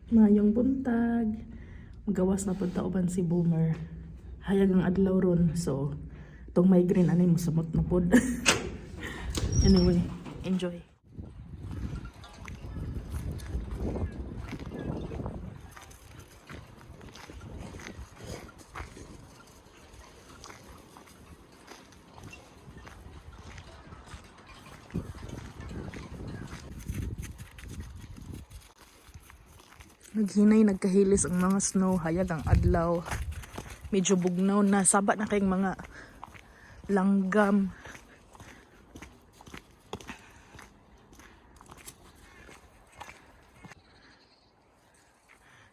Maayong buntag. Magawas na pud ta uban si Boomer. Hayag ang adlaw ron. So, itong migraine anay mo samot na pod. Anyway, enjoy. Naghinay, nagkahilis ang mga snow, hayag ang adlaw. Medyo bugnaw na, saba na kayong mga langgam.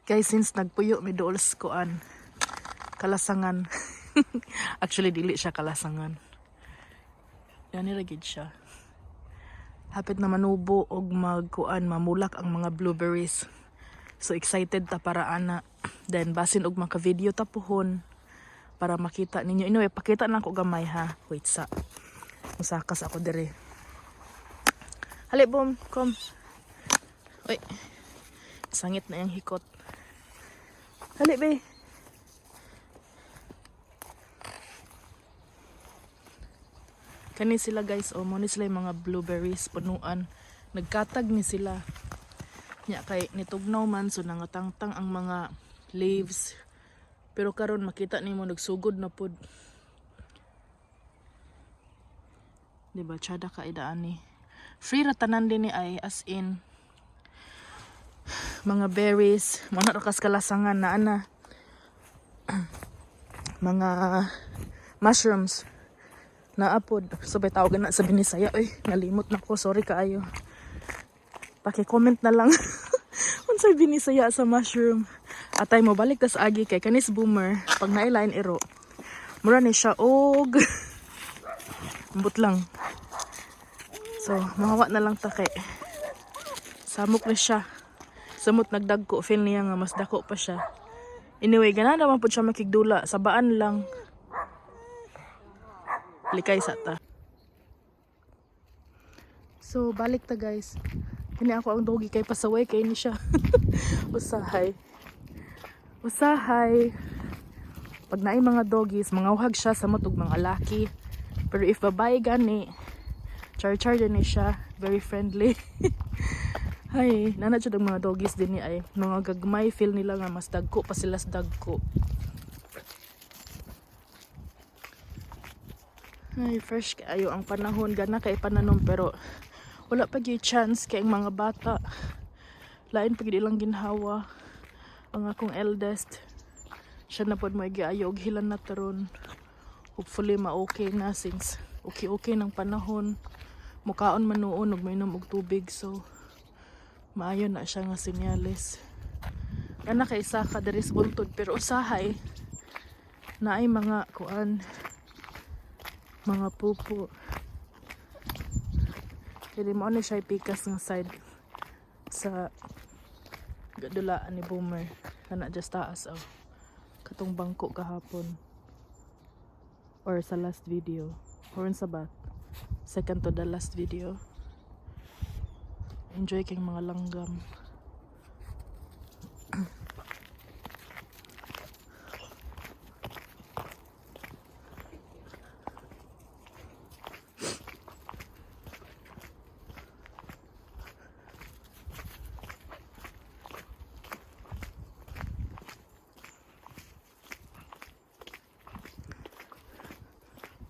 Guys, since nagpuyo, may dool sa kuan. Kalasangan. Actually, dili siya kalasangan. Yan ra gid siya. Hapit na manubo og magkuan, mamulak ang mga blueberries. So excited ta para ana. Then basin og maka-video ta puhon para makita ninyo. Anyway, pakita lang ko gamay ha. Wait sa. Musakas ako dire. Hali bom, kom. Uy. Sangit na yung hikot. Hali be. Kani sila, guys, oh, mo ni sila yung mga blueberries punuan. Nagkatag ni sila. Nya kay nitugnaw man, so nangatangtang ang mga leaves. Pero karon makita nimo nagsugod na pod. 'Di ba? Tsada ka idaan ni. Free ra tanan din ni ay, as in mga berries, mga rakas kalasangan na ana. Mga mushrooms naa pod. So bay tawag na sa Binisaya oy, nalimot na ko, sorry kaayo. Paki-comment na lang unsay Binisaya sa mushroom. Atay mo balik tas agi kay kanis Boomer pag nailain iro. Mura ni siya og ambot lang. So, mahawa na lang ta kay samok na siya. Samot nagdagko, feel niya nga mas dako pa siya. Anyway, gana naman po siya makigdula. Sabaan lang. Likay sa ta. So, balik ta, guys. Kini ako ang doggy kay pasaway kay ni siya. Usahay. Usahay. Pag naay mga doggies, mga uhag siya sa matug mga laki. Pero if babae gani, char-char din ni siya. Very friendly. Hay, nana jud ang mga doggies din ni ay mga gagmay, feel nila nga mas dagko pa sila sa dagko. Ay, fresh kaayo ang panahon, gana kay pananom pero wala pa gyud chance kay ang mga bata. Lain pa gyud ilang ginhawa. Ang akong eldest, siya na pod may giayo og hilan na taron. Hopefully ma-okay na since okay-okay ng panahon. Mukaon man noon ug mainom og tubig, so maayo na siya nga senyales. Kana kay isa ka diri sa buntod, pero usahay naay mga kuan, mga pupo. Kaya mo na siya pikas ng side sa gadulaan ni Boomer. Kana just taas oh. Katong bangko kahapon. Or sa last video. Or sa bat. Second to the last video. Enjoy kay mga langgam.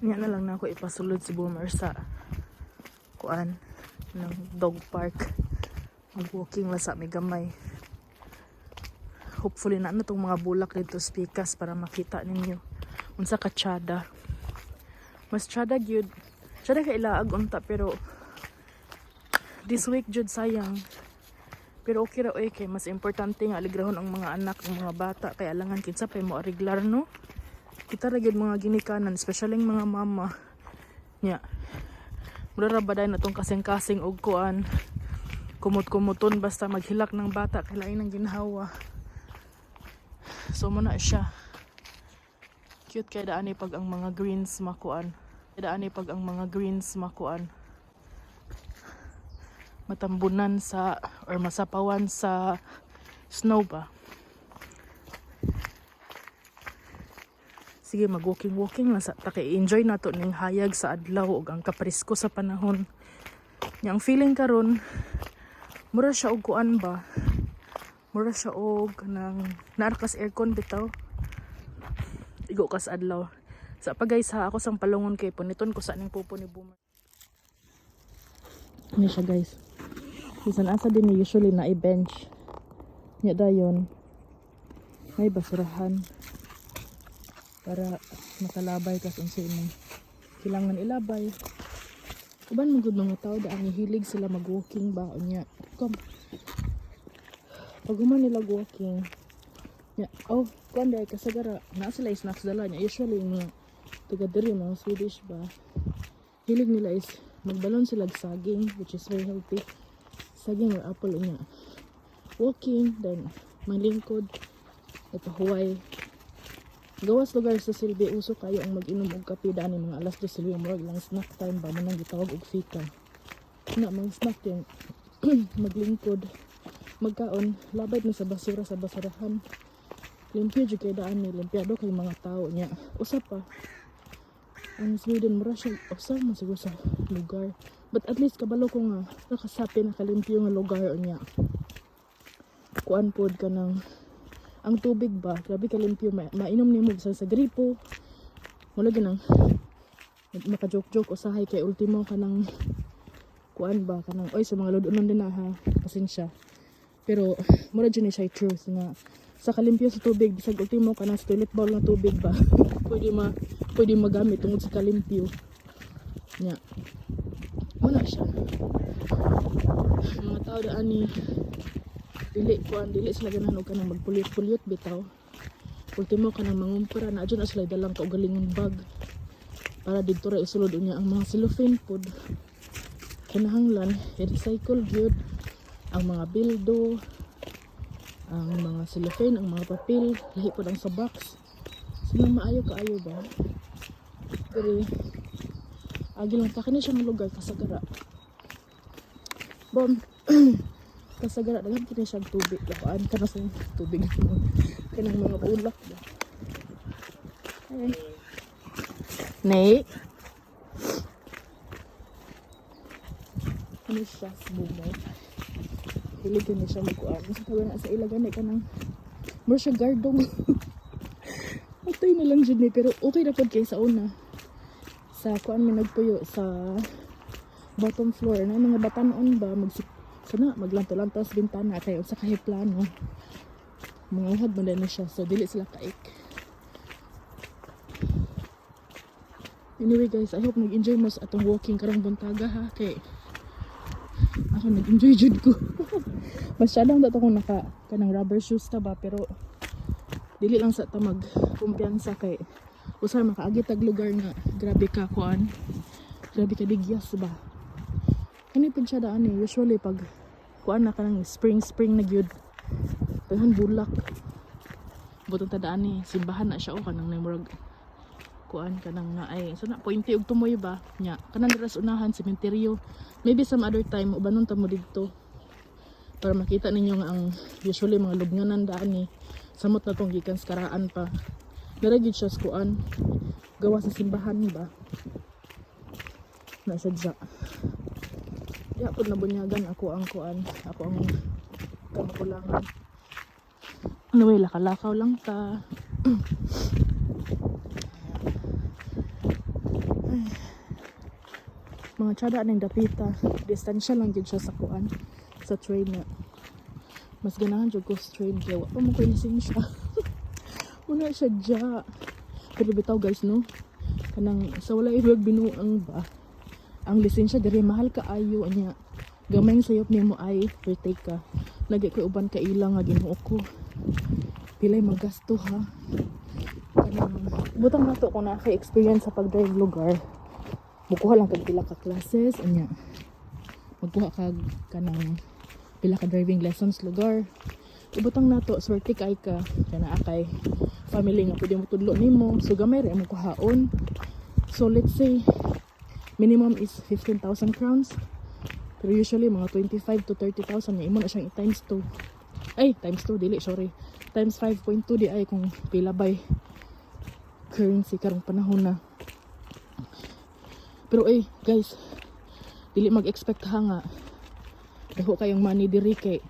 Nga na lang na ako ipasulod si Boomer sa kuan ng dog park. Mag-walking lang sa may gamay. Hopefully na ano tong mga bulak dito sa pikas para makita ninyo. Unsa ka tsada. Mas tsada gyud. Tsada ka ilaag unta, pero this week jud sayang. Pero okay ra oy kay mas importante nga aligrahon ang mga anak, ang mga bata, kay alangan kinsa pa mo ariglar, no? Kita ra gyud mga ginikanan, especially ang mga mama. Nya. Mura ra ba na tong kasing-kasing og kuan. Kumot-kumuton basta maghilak ng bata kay lain ang ginhawa. So mo na siya. Cute kay daan pag ang mga greens makuan. Daan pag ang mga greens makuan. Matambunan sa or masapawan sa Snow ba. Sige, mag walking walking lang sa ta kay enjoy nato ning hayag sa adlaw ug ang kapresko sa panahon. Nya ang feeling karon, mura siya og kuan ba, mura siya og kanang naa kas aircon bitaw, igo kas adlaw sa pa, guys, ha. Ako sang palungon kay puniton ko sa ning pupo ni Boomer. Ano siya, guys? Bisan asa din ni, usually na i-bench nya, dayon may basurahan para makalabay kas unsa imong kailangan ilabay. Uban man gud mga tao daan, hilig sila mag-walking ba. Unya come, pag human nila walking nya, oh, kuan dai kasagara naa sila snacks dala nya. Usually mga taga diri, mga Swedish ba, hilig nila is magbalon sila og saging, which is very healthy, saging or apple. Unya walking, then malingkod, nagpahuway gawas lugar sa silbi. Uso kayo ang mag-inom og kape dani mga alas 2 silbi, murag lang snack time ba man ang gitawag og fika na. Mag snack yung maglingkod, magkaon, labay na sa basura sa basurahan. Limpyo jud kay daan ni, limpyado kay mga tao niya. Usa pa, ang Sweden mura siya usa man siguro sa lugar, but at least kabalo ko nga nakasapi nakalimpyo nga lugar. Unya kuan pod ka ng ang tubig ba, grabe kalimpyo, mainom nimo bisan sa gripo. Wala ginang maka-joke-joke usahay kay ultimo kanang kuan ba, kanang oy, sa mga ludonon din na ha, pasensya, pero mura jud ni siya truth nga sa kalimpyo sa tubig, bisag ultimo kanang sa toilet bowl nga tubig ba, pwede magamit tungod sa kalimpyo nya. Wala siya, mga tao daan ni dili kuan, dili sila ganahan og kanang magpulyot-pulyot bitaw. Ultimo kanang mangumpra na adyo na sila dalang kaugalingon bag para didto ra isulod. Unya ang mga cellophane pod, kinahanglan i-recycle gyud ang mga bildo, ang mga cellophane, ang mga papel, lahi pod ang sa box. Sila maayo kaayo ba diri. Agi lang ta, kani siya nga lugar kasagara bom, kasagara daghan kini siya tubig, lakuan kana sa tubig, kanang mga bulak ba. Ay. Nay. Ano siya sa bumay. Hilig kini siya magkuan. Sa tawag na sa ila gani kanang mura siya gardong. Atay na lang jud ni, pero okay na pod kay sa una. Sa kuan mi nagpuyo sa bottom floor na mga batanon ba, mag sana maglanto-lanto sa bintana kay unsa kay plano. Mga uhad man na siya, so dili sila kaik. Anyway guys, I hope nag-enjoy mo sa atong walking karong buntaga ha, kay ako nag-enjoy jud ko. Masyadong dato kung naka kanang rubber shoes ta ba, pero dili lang sa ta mag kumpiyansa kay usay makaagi tag lugar nga grabe ka kuan, grabe ka digyas ba. Kani pud siya daan eh, usually pag kuan na kanang spring spring na gyud, daghan bulak. Butong ta daan eh, simbahan na siya o kanang murag kuan kanang na ay so na pointe og tumoy ba nya, kanang dira sa unahan, sementeryo. Maybe some other time ubanon ta mo didto para makita ninyo nga ang usually mga lubnganan daan ni samot na tong gikan sa karaan pa. Dara gyud siya sa kuan, gawa sa simbahan ba na siya dya. Diha pod nabunyagan ako ang kuan, ako ang kamakulangan. Anyway, lakaw-lakaw lang ta. Ay. Mga tsada ning dapita, distansya lang gyud siya sa kuan, sa train na mas ganahan jud ko sa train kay wa pa mo koy lisensya. Muna siya dya. Pero bitaw guys, no, kanang sa wala ibig binuang ba, ang lisensya diri mahal kaayo. Anya gamay sayop nimo ay retake ka. Lagi ko uban ka ilang nga, Ginoo ko, pilay magasto ha. Kanang butang nato kung naka-experience sa pag-drive lugar, mukuha lang kag pila ka classes, anya magkuha kag kanang pila ka driving lessons lugar. Ibutang nato swerte kay ka kana kay family nga pwede mo tudlo nimo, so gamay ra mo kuhaon. So let's say minimum is 15,000 crowns, pero usually mga 25 to 30,000 nga imo na siyang i-times 2. Ay, times 2 dili, sorry. Times 5.2 di ay kung pila bay currency karong panahon na. Pero eh, guys, dili mag-expect ha nga dako kayong money diri kay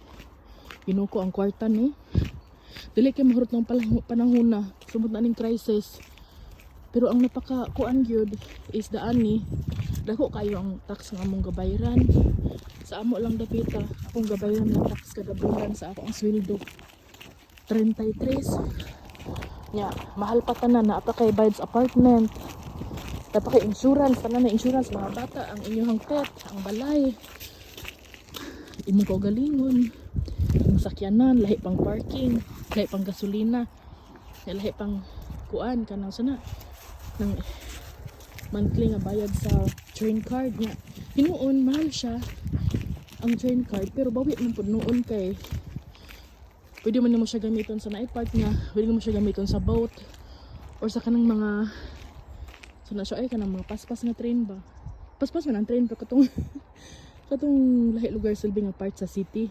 ginuko ang kwarta ni. Dili kay mahurot ng panahon na sumod na ning crisis. Pero ang napaka kuan gyud is daan ni dako kayo ang tax nga among gabayran. Sa amo lang dapita, akong gabayran nga tax kada bulan sa ako ang sweldo 33. Nya, mahal pa tanan na pa kay bayad sa apartment. Dapat kay insurance, tanan na insurance, mga bata, ang inyong pet, ang balay. Imong kaugalingon, imong sakyanan, lahi pang parking, lahi pang gasolina, lahi pang kuan kanang sana ng monthly nga bayad sa train card nga. Hinuon mahal siya ang train card, pero bawi man pud noon kay pwede man nimo siya gamiton sa night park nga, pwede mo siya gamiton sa boat or sa kanang mga, so na siya ay kanang mga paspas nga train ba. Paspas man ang train, pero katong katong lahi lugar silbi nga part sa city.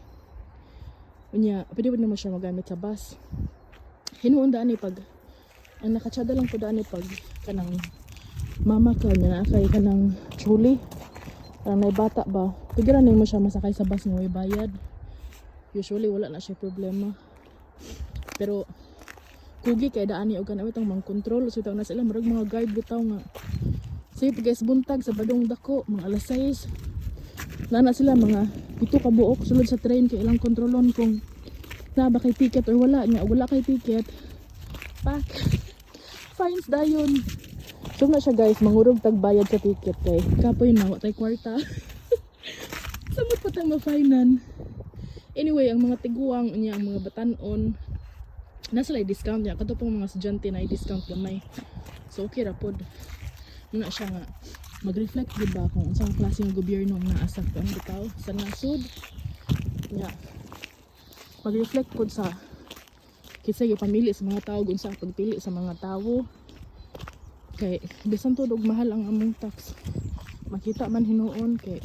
Unya, pwede man nimo siya magamit sa bus. Hinuon daan ni pag ang nakatsada lang po daan ni pag kanang mama ka niya na kay kanang trolley. Kanang may bata ba. Pwede ra nimo siya masakay sa bus nga way bayad. Usually wala na siya problema. Pero kugi kay daan ni og kanang itong mang control so na sila, murag mga guard bitaw nga. Say guys, buntag sa badong dako mga alas 6 na sila, mga 7 ka buok sulod sa train kay ilang kontrolon kung na ba kay ticket or wala. Nga wala kay ticket, pak, fines dayon. So na siya guys, mangurog tag bayad sa ticket kay kapoy na wa tay kwarta, samot pa tang ma-finan. Anyway, ang mga tiguang niya, ang mga batanon nasa sila discount niya, kato pong mga estudyante na discount gamay, so okay ra pod muna siya nga mag-reflect gid ba kung unsang klase ng gobyerno ang naa sa kuan bitaw sa nasod nya. Mag-reflect pod sa kinsa gipamili sa mga tao, unsa ang pagpili sa mga tawo, kay bisan tuod og mahal ang among tax, makita man hinuon kay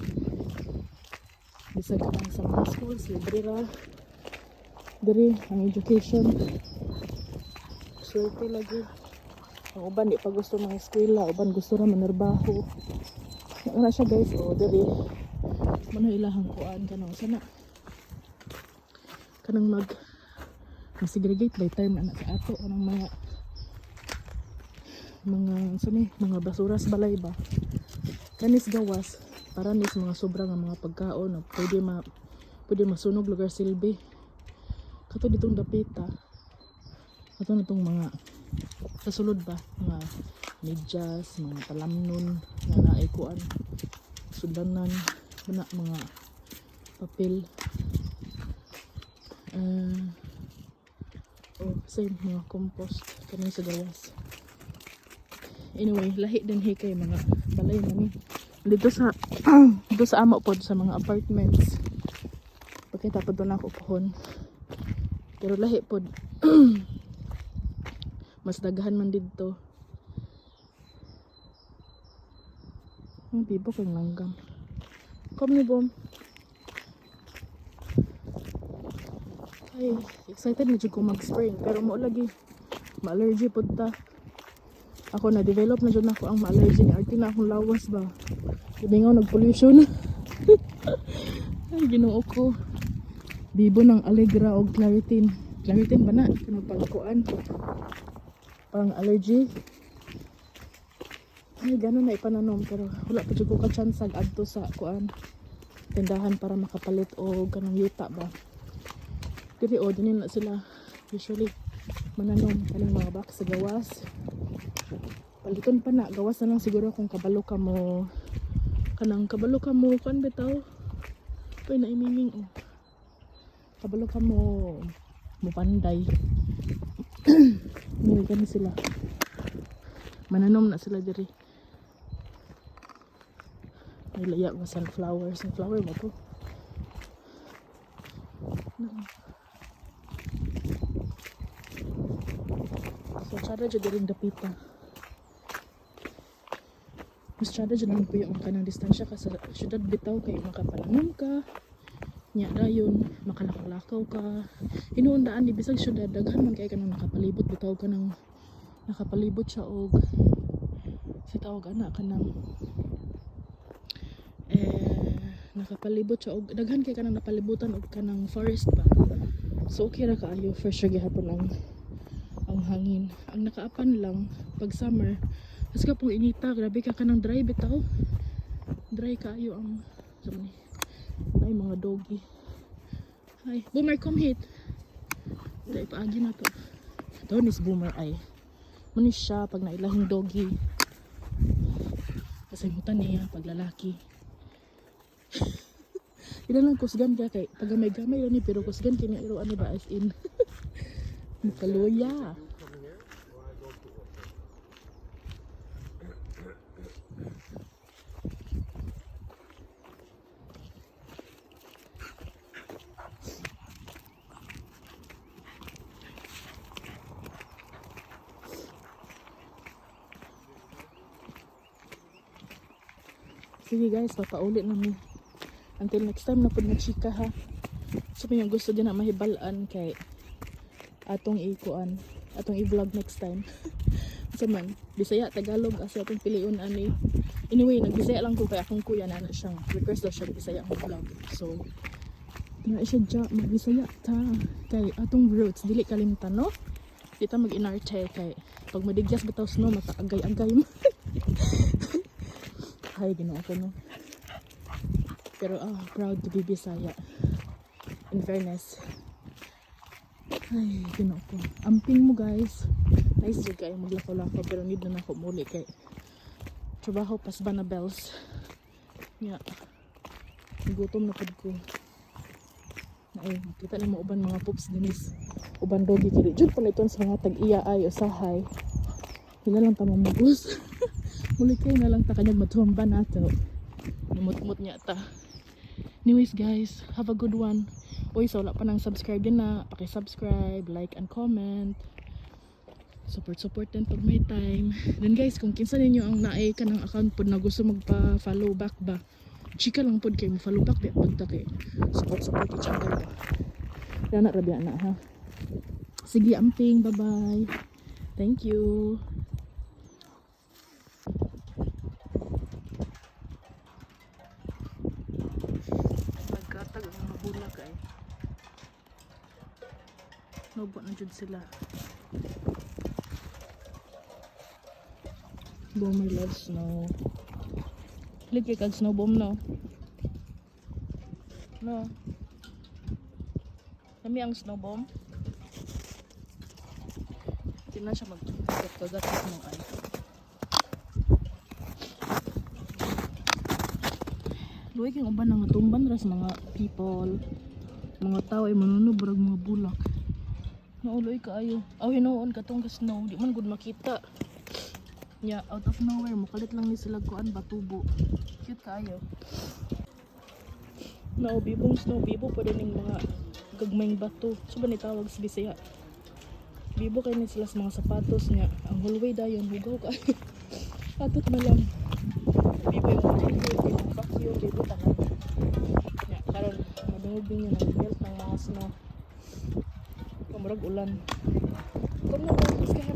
bisag kanang sa mga schools, libre ra diri ang education. Swerte lagi ang uban, di pa gusto mga eskwela, uban gusto ra manarbaho na siya guys. O diri mao ilahang kuan, kanang sana kanang mag segregate by term ana sa ato, kanang mga sa ni mga basura sa balay ba. Kanis gawas para nis mga sobra nga mga pagkaon na pwede masunog lugar silbi. Kato ditong dapita, kato na tong mga sa sulod ba, mga medyas, mga talamnon nga naay kuan, sudanan na mga papel. Oh, same mga compost kani sa gawas. Anyway, lahi din hi kay mga balay man ni dito sa amo pod, sa mga apartments. Pagkita pod doon ako pohon, pero lahi pod, mas daghan man didto. Ang bibo kang langgam. Kom ni bom. Ay, excited na jud ko mag-spring, pero mo lagi ma-allergy pod ta. Ako na develop na jud nako ang ma-allergy ni arte na akong lawas ba. Gimingaw nag-pollution. Ay, Ginoo ko. Bibo ng Allegra og Claritin. Claritin ba na? Kanang pagkuan. Pang allergy. Ay, ganun na ipananom, pero wala pa jud ko ka chance adto sa kuan, tindahan para makapalit o kanang yuta ba. Diri o dinhi na sila usually mananom kaning mga box sa gawas. Paliton pa na gawas na lang siguro kung kabalo ka mo, kanang kabalo ka mo kuan bitaw. Uy, naimiming oh. Kabalo ka mo mo panday. May gani sila. Mananom na sila diri. May laya nga sunflower. Sunflower ba to? No. So, tsada dyan diri dapita. Mas tsada dyan ang puyo ang kanang distansya ka sa syudad bitaw kay makapananom ka. Nya dayon makalakaw-lakaw ka. Hinuon daan ni bisag syudad, daghan man kay kanang nakapalibot bitaw, kanang nakapalibot siya og sa tawag ana, kanang nakapalibot siya og daghan kay kanang napalibutan og kanang forest ba. So okay ra kaayo, fresh ra gihapon ang hangin. Ang nakaapan lang pag summer kasi kapong inita, grabe ka kanang dry bitaw, dry kaayo ang sa ni ay mga doggy. Hi Boomer, come here. Dahil paagi na to. Doon is Boomer ay. Mani siya pag nailahing doggy. Kasi mutan niya pag lalaki. Ilan lang kusgan ka kay pag gamay-gamay lang ni, pero kusgan kay ni iro ano ba, as in. Makaluya. You come here or I go to office. Sige guys, papauli na mi. Until next time na pud na chika ha. So may yung gusto din na mahibal-an kay atong ikuan, atong i-vlog next time. Sa man, Bisaya, Tagalog, asa atong piliun ani. Anyway, nagbisaya lang ko kay akong kuya na siyang request daw siya Bisaya ang vlog. So, na siya dya, magbisaya ta. Kay atong roots, dili kalimtan, no? Di ta mag-inarte kay pag madigyas bitaw snow, makaagay-agay mo. Hay, Ginoo ko, no? Pero proud to be Bisaya. In fairness. Ay, Ginoo ko. Amping mo guys. Nice jud kayo maglakaw-lakaw pero need na nako muli kay trabaho pas ba na bells. Nya. Gutom na pud ko. Ay, makita na mo uban mga pups dinis. Uban doggy kiri. Jud pa na sa mga tag-iya ay usahay. Di na lang ta mamugos. Muli kayo na lang ta kanyang matuamba nato. Nimut-mut niya ta. Anyways guys, have a good one. Uy, so wala pa nang subscribe din na. Paki-subscribe, like and comment. Support support din pag may time. Then guys, kung kinsa ninyo ang naay ka ng account pod na gusto magpa-follow back ba, chika lang pod kay mo follow back ba pagta kay support support each other ba. Yana ra biya na ha. Sige, amping, bye-bye. Thank you. Nagkatag ang mga bulak ay. Nubo na jud sila. Boomer loves snow. Hilig kay kag snow bomb, no? No. Kami ang snow bomb. Hindi na siya magkagat sa snow ay. Luwi kay uban nga tumban ras mga people. Mga tao ay manuno barag mga bulak. Nauloy kaayo. Aw, hinuon katong ka snow, di man gud makita. Nya out of nowhere mukalit lang ni sila kuan batubo. Cute kaayo. Nao bibong snow, bibo pwede ning mga gagmayng bato. So ba ni tawag sa Bisaya? Bibo kay ni sila sa mga sapatos niya. Ang hallway dayon hugaw kaayo. Atot na lang. Bibo yung hallway, bibo vacuum, bibo tanan. Nya karon madungog din yun ang melt ng mga snow. Kamurag ulan. Kom na, let's go.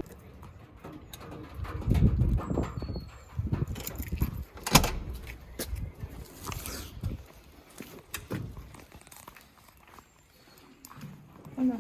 Ano?